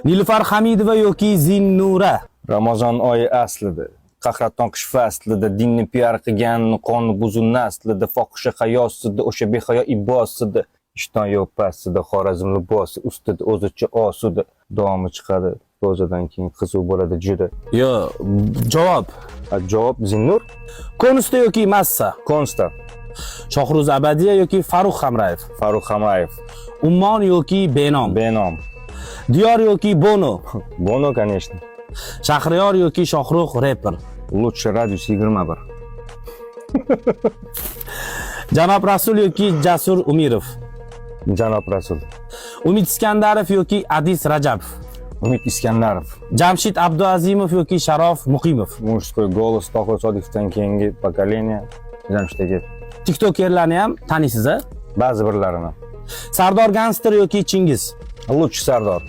Nilufar Hamidova yoki Zinnura? Ramazon oyi aslida, qahraton qish faslida, dinni piar qilgan qonni buzun naslida, fohisha hayosida, o'sha behayo ibosida, ishton yo'q pastida, Xorazm libosi ustida, o'zicha osuda, davomi chiqadi. Ro'zadan keyin qiziq bo'ladi juda. Yo, javob. A, javob Zinnur. Konsta yoki Massa? Konsta. Shohruz Abadiya yoki Farruh Hamrayev? Farruh Hamrayev. Ummon yoki Benom? Benom. Diyor yoki Bono? Bono, конечно. Shahriyor yoki Shohrux reper? Лучше Radius 21. Janob Rasul yoki Jasur Umirov? Janob Rasul. Umid Iskandarov yoki Adis Rajabov? Umid Iskandarov. Jamshid Abduazimov yoki Sharof Muqimov? Мужской голос, Tohir Sodiqovdan keyingi поколение Jamshid aka. Tiktokerlarni ham taniysiz, a? Ba'zi birlarini. Sardor Gangster yoki Chingiz? Лучше Sardor.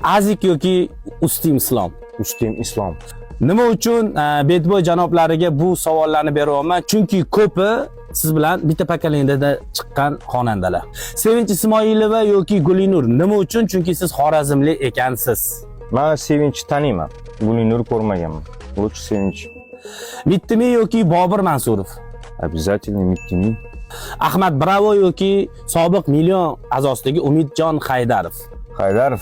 Azik yoki Ustim Islom? Ustim Islom. Nima uchun Bedboy janoblariga bu savollarni beryapman? Chunki ko'pi siz bilan bitta поколение da chiqqan xonandalar. Sevinch Ismoilova yoki Gulinur? Nima uchun? Chunki siz xorazmlik ekansiz. Man Sevinchni taniyman. Gulinur ko'rmaganman. Лучше Sevinch. Mittimi yoki Bobur Mansurov? Обязательно Mittimi. Ahmad Bravo yoki sobiq Million a'zosidagi Umidjon Haydarov? Haydarov.